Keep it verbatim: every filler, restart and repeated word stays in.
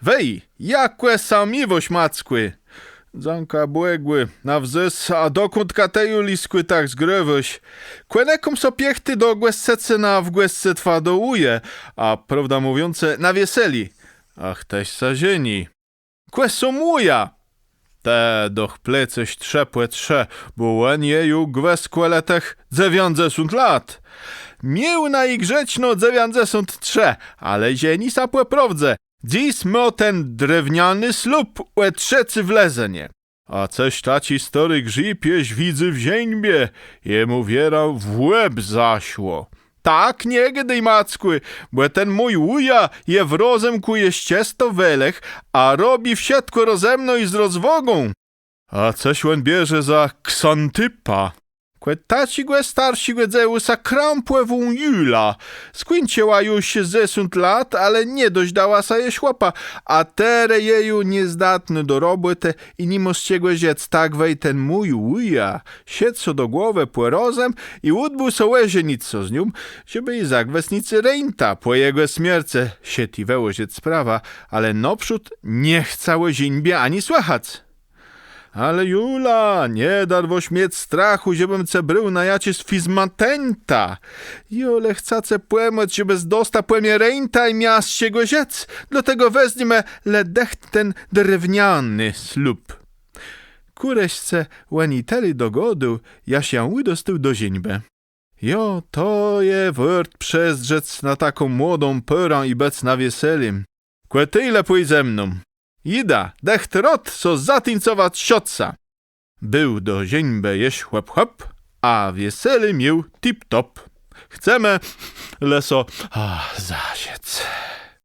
Wej, jakò sã miwôsz, Mackù? Dzãka Bògù, na wzés. A dokądka të, Juliskù, tak zgrôwôsz? Kò nëkóm so piechti do Gòscëcëna w gòscëtwã do wùje, a prôwdã mówiącë na wieselé. A chtëż sã żeni. Kò sóm wùja. Të doch plecesz trzë pò trzë, bò òn je ju gwës kòle tëch dzewiãcdzesąt lat. Miôł nôgrzeczno dzewiãcdzesąt trzë, ale żeni sã pò prôwdze. Dzys mô ten drewniany slub ò trzecy w Lëzënie. A cëż taczi stôri grzib jesz widzy w żeńbie, jemù wierã w łeb zaszło. Tak nie gôdôj, Mackù, bò ten mój wùja je w rozëmkù jesz czësto welech, a robi wszëtkò rozëmno i z rozwôgą. A cëż òn bierze za Ksantipã? Kò taczégò starszégò dzéwùsa, Krampòwą Julã. Skùńczëła ju szescdzesąt lat, ale nie dożdała sã jesz chłopa, a terô je ju niezdatnô do robòtë i ni mô z czegò żëc. Tak wej ten mój wùja szedł so do głowë pò rozëm i ùdbôł so òżenic sã z nią, żebë ji zagwësnic rentã pò jegò smiercë. Szedł ji wëłożëc sprawã, ale nôprzód nie chca ò żeńbie ani słëchac. Ale Jula, nie darwôsz miec strachù, żebëm ce brôł na jaczés fizmatenta. Jô le chcã ce pòmòc, żebës dosta pò mie rentã i mia z czegò żëc. Dlôtegò wezniemë le dëcht ten drewniany slub. Kùreszce òn ji tëli dogôdôł, jaż jã ùdostôł do żeńbë. Jo, to je wôrt przezdrzec na taką młodą pôrã i bëc na wieselim. Kò të le pòj ze mną. Jidã, dëcht rôd so zatuńcowac szotsa. Béł do żeńbë jesz hòp hòp, a wieselé miôł tip top. Chcemë le so, a, zażëc.